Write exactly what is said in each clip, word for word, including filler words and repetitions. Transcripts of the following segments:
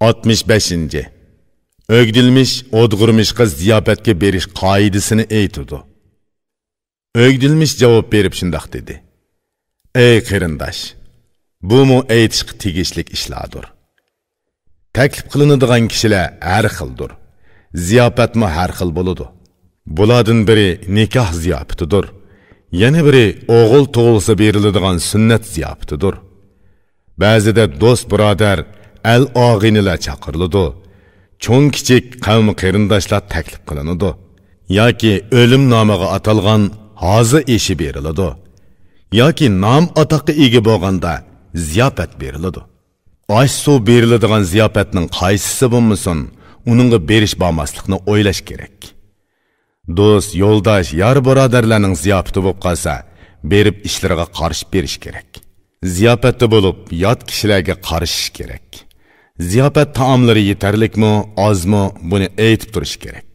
ئاتمىش بەشىنچى. ئۆگدىلمىش ئودغۇرمىشقا زىياپەتكە بېرىش قائىدىسىنى ئېيتىدۇ. ئۆگدىلمىش جاۋاب بېرىپ شۇنداق دېدى: «ئەي قېرىنداش، بۇمۇ ئېيتىشقا تېگىشلىك ئىشلاردۇر. تەكلىپ قىلىنىدىغان كىشىلەر ھەر خىلدۇر. زىياپەتمۇ ھەر خىل بولىدۇ. بۇلاردىن بىرى نىكاھ زىياپىتىدۇر. يەنە بىرى ئوغۇل تۇغۇلسا بېرىلىدىغان سۈننەت زىياپىتىدۇر. بەزىدە دوست-بۇرادەر، ئەل-ئاغىنىلەر چاقىرىلىدۇ. چوڭ-كىچىك قەۋم-قېرىنداشلار تەكلىپ قىلىنىدۇ. ياكى ئۆلۈم نامىغا ئاتالغان ھازا ئېشى بېرىلىدۇ. ياكى نام-ئاتاققا ئىگە بولغاندا زىياپەت بېرىلىدۇ. ئاش-سۇ بېرىلىدىغان زىياپەتنىڭ قايسىسى بولمىسۇن، ئۇنىڭغا بېرىش-بارماسلىقنى ئويلاش كېرەك. دوست، يولداش، يار-بۇرادەرلەرنىڭ زىياپىتى بولۇپ قالسا، بېرىپ ئىشلىرىغا قارىشىپ بېرىش كېرەك. زىياپەتتە بولۇپ، يات كىشىلەرگە قارىشىش كېرەك. زىياپەت تائاملىرى يېتەرلىكمۇ، ئازمۇ، بۇنى ئېيتىپ تۇرۇش كېرەك.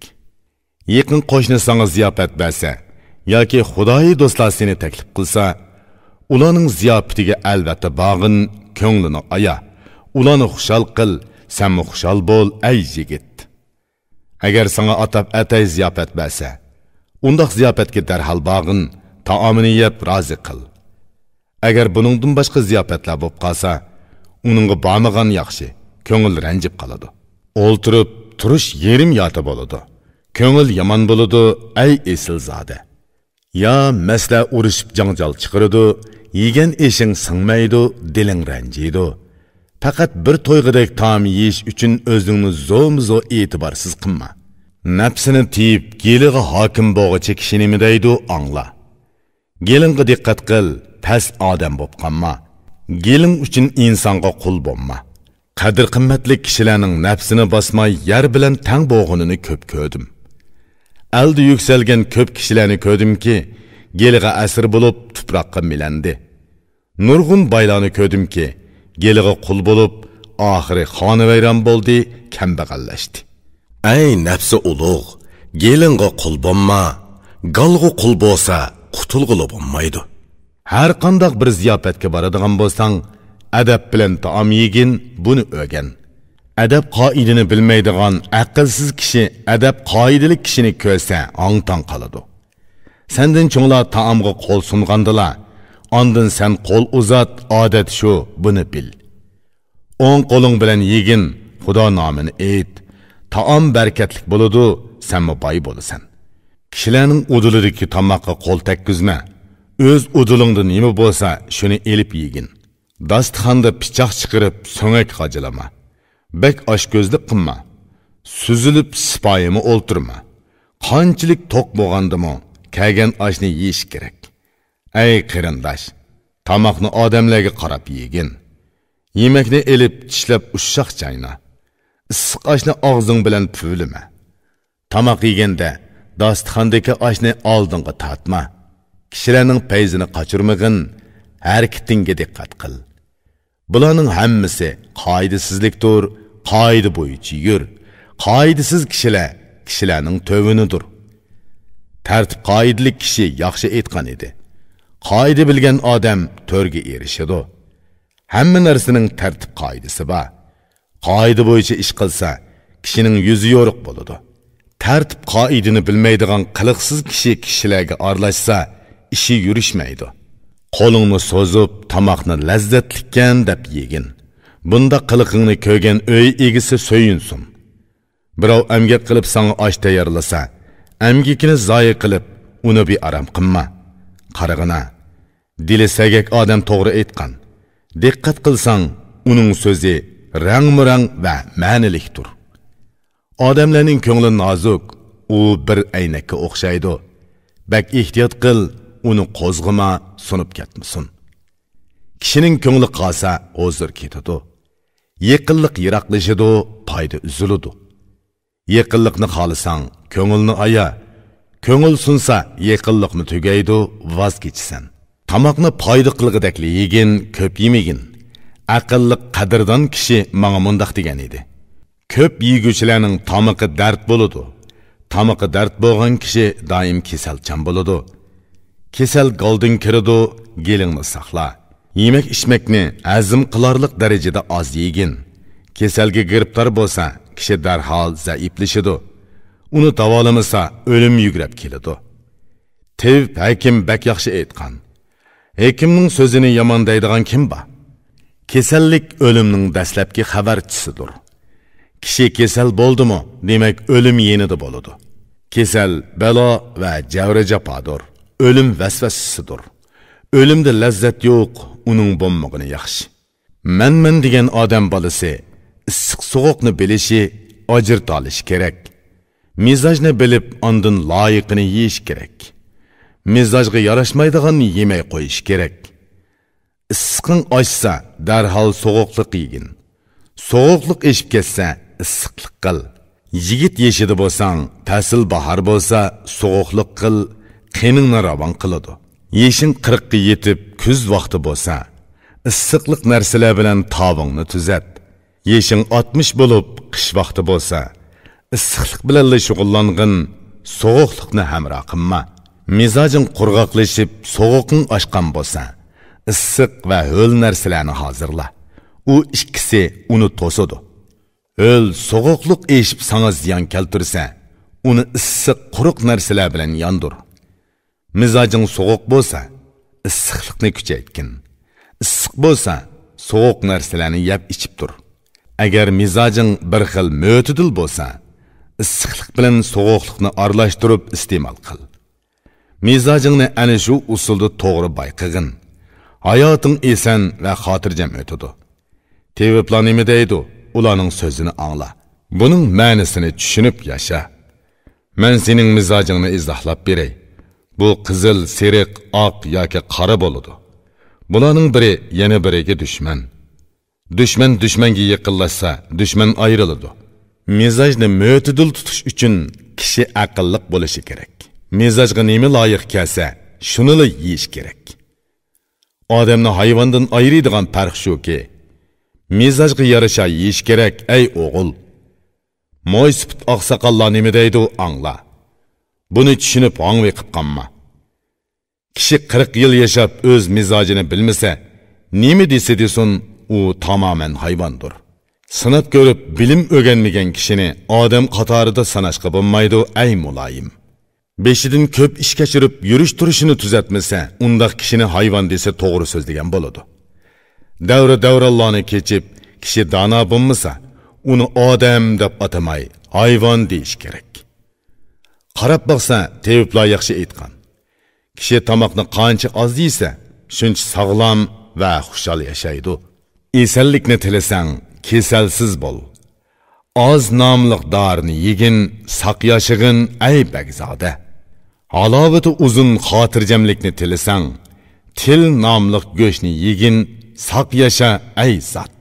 يېقىن قوشنا ساڭا زىياپەت بەرسە ياكى خۇدايى دوستلار سېنى تەكلىپ قىلسا، ئۇلارنىڭ زىياپىتىگە ئەلۋەتتە بارغىن، كۆڭلىنى ئايا. ئۇلارنى خۇشال قىل، سەنمۇ خۇشال بول، ئەي يىگىت. ئەگەر ساڭا ئاتاپ ئەتەي زىياپەت بەرسە، ئۇنداق زىياپەتكە دەرھال بارغىن، تائامىنى يەپ رازى قىل. ئەگەر بۇنىڭدىن باشقا زىياپەتلەر بولۇپ قالسا، ئۇنىڭغا بارمىغان ياخشى، كۆڭۈل رەنجىپ قالىدۇ. ئولتۇرۇپ تۇرۇش يېرىم ياتا بولىدۇ. كۆڭۈل يامان بولىدۇ، ئەي ئېسىلزادە. يا مەستلەر ئۇرۇشۇپ جاڭجال چىقىرىدۇ، يېگەن ئېشىڭ سىڭمەيدۇ، دىلىڭ رەنجىيدۇ. پەقەت بىر تويغۇدەك تائام يېيىش ئۈچۈن ئۆزۈڭنى زورمۇزور ئېتىبارسىز قىلما. نەپسىنى تىيىپ، گېلىغا ھاكىم بولغۇچى كىشى نېمە دەيدۇ، ئاڭلا. گېلىڭغا دىققەت قىل، پەس ئادەم بوپ قالما. گېلىڭ ئۈچۈن ئىنسانغا قۇل بولما. قەدىر-قىممەتلىك كىشىلەرنىڭ نەپسىنى باسماي يەر بىلەن تەڭ بولغىنىنى كۆپ كۆردۈم. ئەلدە يۈكسەلگەن كۆپ كىشىلەرنى كۆردۈمكى، گېلىغا ئەسىر بولۇپ تۇپراققا مىلەندى. نۇرغۇن بايلارنى كۆردۈمكى، گېلىغا قۇل بولۇپ، ئاخىرى خانىۋەيران بولدى، كەمبەغەللەشتى. ئەي نەپسى ئۇلۇغ، گېلىڭغا قۇل بولما، گالغا قۇل بولسا قۇتۇلغىلى بولمايدۇ. ھەر قانداق بىر زىياپەتكە بارىدىغان بولساڭ، ئەدەپ بىلەن تائام يېگىن، بۇنى ئۆگەن. ئەدەپ-قائىدىنى بىلمەيدىغان ئەقىلسىز كىشى ئەدەپ-قائىدىلىك كىشىنى كۆرسە ھاڭ-تاڭ قالىدۇ. سەندىن چوڭلار تائامغا قول سۇنغاندىلا، ئاندىن سەن قول ئۇزات، ئادەت شۇ، بۇنى بىل. ئوڭ قولۇڭ بىلەن يېگىن، خۇدا نامىنى ئېيت. تائام بەرىكەتلىك بولىدۇ، سەنمۇ باي بولىسەن. كىشىلەرنىڭ ئۇدۇلىدىكى تاماققا قول تەگكۈزمە. ئۆز ئۇدۇلۇڭدا نېمە بولسا، شۇنى ئېلىپ يېگىن. داستىخاندا پىچاق چىقىرىپ، سۆڭەك غاجىلىما. بەك ئاچكۆزلۈك قىلما. سۈزۈلۈپ سىپايىمۇ ئولتۇرما. قانچىلىك توق بولغاندىمۇ، كەلگەن ئاشنى يېيىش كېرەك. ئەي قېرىنداش، تاماقنى ئادەملەرگە قاراپ يېگىن. يېمەكنى ئېلىپ، چىشلەپ ئۇششاق چاينا. ئىسسىق ئاشنى ئاغزىڭ بىلەن پۈۋلىمە. تاماق يېگەندە داستىخاندىكى ئاشنى ئالدىڭغا تارتما. كىشىلەرنىڭ پەيزىنى قاچۇرمىغىن، ھەرىكىتىڭگە دىققەت قىل. بۇلارنىڭ ھەممىسى قائىدىسىزلىكتۇر، قائىدە بويىچە يۈر. قائىدىسىز كىشىلەر كىشىلەرنىڭ تۆۋىنىدۇر. تەرتىپ-قائىدىلىك كىشى ياخشى ئېيتقان ئىدى: «قائىدە بىلگەن ئادەم تۆرگە ئېرىشىدۇ.» ھەممە نەرسىنىڭ تەرتىپ-قائىدىسى بار. قائىدە بويىچە ئىش قىلسا، كىشىنىڭ يۈزى يورۇق بولىدۇ. تەرتىپ-قائىدىنى بىلمەيدىغان قىلىقسىز كىشى كىشىلەرگە ئارىلاشسا، ئىشى يۈرۈشمەيدۇ. قولۇڭنى سوزۇپ، تاماقنى لەززەتلىككەن دەپ يېگىن. بۇنداق قىلىقىڭنى كۆرگەن ئۆي ئىگىسى سۆيۈنسۇن. بىراۋ ئەمگەك قىلىپ ساڭا ئاش تەييارلىسا، ئەمگىكىنى زايە قىلىپ، ئۇنى بىئارام قىلما. قارىغىنا، دىلى سەگەك ئادەم توغرا ئېيتقان. دىققەت قىلساڭ، ئۇنىڭ سۆزى رەڭمۇرەڭ ۋە مەنىلىكتۇر. ئادەملەرنىڭ كۆڭلى نازۇك، ئۇ بىر ئەينەككە ئوخشايدۇ. بەك ئېھتىيات قىل، ئۇنى قوزغىما، سۇنۇپ كەتمىسۇن. كىشىنىڭ كۆڭلى قالسا، ھۇزۇر كېتىدۇ. يېقىنلىق يىراقلىشىدۇ، پايدا ئۈزۈلىدۇ. يېقىنلىقنى خالىساڭ، كۆڭۈلنى ئايا. كۆڭۈل سۇنسا، يېقىنلىقمۇ تۈگەيدۇ، ۋاز كېچىسەن. تاماقنى پايدا قىلغۇدەكلا يېگىن، كۆپ يېمىگىن. ئەقىللىق، قەدىردان كىشى ماڭا مۇنداق دېگەن ئىدى: «كۆپ يېگۈچىلەرنىڭ تامىقى دەرد بولىدۇ. تامىقى دەرد بولغان كىشى دائىم كېسەلچان بولىدۇ.» كېسەل گالدىن كىرىدۇ، گېلىڭنى ساقلا. يېمەك-ئىچمەكنى ھەزىم قىلارلىق دەرىجىدە ئاز يېگىن. كېسەلگە گىرىپتار بولسا، كىشى دەرھال زەئىپلىشىدۇ. ئۇنى داۋالىمىسا، ئۆلۈم يۈگرەپ كېلىدۇ. تېۋىپ ھەكىم بەك ياخشى ئېيتقان. ھېكىمنىڭ سۆزىنى يامان دەيدىغان كىم بار؟ كېسەللىك ئۆلۈمنىڭ دەسلەپكى خەۋەرچىسىدۇر. كىشى كېسەل بولدىمۇ، دېمەك، ئۆلۈم يېنىدا بولىدۇ. كېسەل بەلا ۋە جەۋرى جاپادۇر. ئۆلۈم ۋەسۋەسىسىدۇر. ئۆلۈمدە لەززەت يوق، ئۇنىڭ بولمىغىنى ياخشى. مەنمەن دېگەن ئادەم بالىسى ئىسسىق سوغۇقنى بىلىشى، ئاجرىتالىشى كېرەك. مىزاجنى بىلىپ، ئاندىن لايىقىنى يېيىش كېرەك. مىزاجغا ياراشمايدىغاننى يېمەي قويۇش كېرەك. ئىسسىقىڭ ئاشسا، دەرھال سوغۇقلۇق يېگىن. سوغۇقلۇق ئېشىپ كەتسە، ئىسسىقلىق قىل. يىگىت يېشىدا بولساڭ، پەسىل باھار بولسا، سوغۇقلۇق قىل، قېنىڭنى راۋان قىلىدۇ. يېشىڭ قىرىققا يېتىپ، كۈز ۋاقتى بولسا، ئىسسىقلىق نەرسىلەر بىلەن تاۋىڭنى تۈزەت. يېشىڭ ئاتمىش بولۇپ، قىش ۋاقتى بولسا، ئىسسىقلىق بىلەنلا شۇغۇللانغىن، سوغۇقلۇقنى ھەمراھ قىلما. مىزاجىڭ قۇرغاقلىشىپ، سوغۇقۇڭ ئاشقان بولسا، ئىسسىق ۋە ھۆل نەرسىلەرنى ھازىرلا. ئۇ ئىككىسى ئۇنى توسىدۇ. ھۆل سوغۇقلۇق ئېشىپ ساڭا زىيان كەلتۈرسە، ئۇنى ئىسسىق، قۇرۇق نەرسىلەر بىلەن ياندۇر. مىزاجىڭ سوغۇق بولسا، ئىسسىقلىقنى كۈچەيتكىن. ئىسسىق بولسا، سوغۇق نەرسىلەرنى يەپ ئىچىپ تۇر. ئەگەر مىزاجىڭ بىر خىل مۆتىدىل بولسا، ئىسسىقلىق بىلەن سوغۇقلۇقنى ئارىلاشتۇرۇپ ئىستېمال قىل. مىزاجىڭنى ئەنە شۇ ئۇسۇلدا توغرا بايقىغىن. ھاياتىڭ ئېسەن ۋە خاتىرجەم ئۆتىدۇ. تېۋىپلار نېمە دەيدۇ، ئۇلارنىڭ سۆزىنى ئاڭلا. بۇنىڭ مەنىسىنى چۈشىنىپ ياشا. مەن سېنىڭ مىزاجىڭنى ئىزاھلاپ بېرەي. بۇ قىزىل، سېرىق، ئاق ياكى قارا بولىدۇ. بۇلارنىڭ بىرى يەنە بىرىگە دۈشمەن. دۈشمەن دۈشمەنگە يېقىنلاشسا، دۈشمەن ئايرىلىدۇ. مىزاجنى مۆتىدىل تۇتۇش ئۈچۈن كىشى ئەقىللىق بولۇشى كېرەك. مىزاجغا نېمە لايىق كەلسە، شۇنىلا يېيىش كېرەك. ئادەمنى ھايۋاندىن ئايرىيدىغان پەرق شۇكى، مىزاجغا يارىشا يېيىش كېرەك، ئەي ئوغۇل. مويسىپىت ئاقساقاللار نېمە دەيدۇ، ئاڭلا. بۇنى چۈشىنىپ ھاڭۋېقىپ قالما. كىشى قىرىق يىل ياشاپ ئۆز مىزاجىنى بىلمىسە، نېمە دېسە دېسۇن، ئۇ تامامەن ھايۋاندۇر. سىناپ كۆرۈپ بىلىم ئۆگەنمىگەن كىشىنى ئادەم قاتارىدا ساناشقا بولمايدۇ، ئەي مۇلايىم. بېشىدىن كۆپ ئىش كەچۈرۈپ يۈرۈش تۇرۇشىنى تۈزەتمىسە، ئۇنداق كىشىنى ھايۋان دېسە توغرا سۆزلىگەن بولىدۇ. دەۋر دەۋرانلارنى كېچىپ، كىشى دانا بولمىسا، ئۇنى ئادەم دەپ ئاتىماي، ھايۋان دېيىش كېرەك. قاراپ باقسا، تېۋىپلار ياخشى ئېيتقان. كىشى تاماقنى قانچە ئاز يېسە، شۇنچە ساغلام ۋە خۇشال ياشايدۇ. ئېسەنلىكنى تىلىسەڭ، كېسەلسىز بول. ئاز ناملىق دارىنى يېگىن، ساق ياشىغىن، ئەي بەگزادە. ھالاۋىتى ئۇزۇن خاتىرجەملىكنى تىلىسەڭ، تىل ناملىق گۆشنى يېگىن، ساق ياشا، ئەي زات.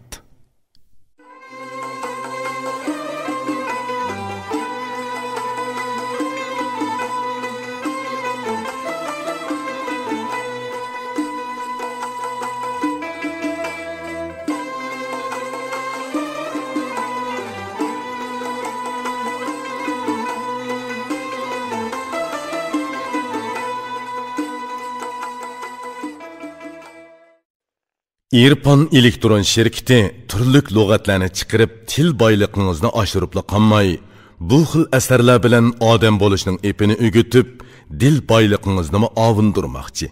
ئىرپان ئېلېكترون شىركىتى تۈرلۈك لۇغەتلەرنى چىقىرىپ، تىل بايلىقىڭىزنى ئاشۇرۇپلا قالماي، بۇ خىل ئەسەرلەر بىلەن ئادەم بولۇشنىڭ ئېپىنى ئۆگىتىپ، دىل بايلىقىڭىزنىمۇ ئاۋۇندۇرماقچى.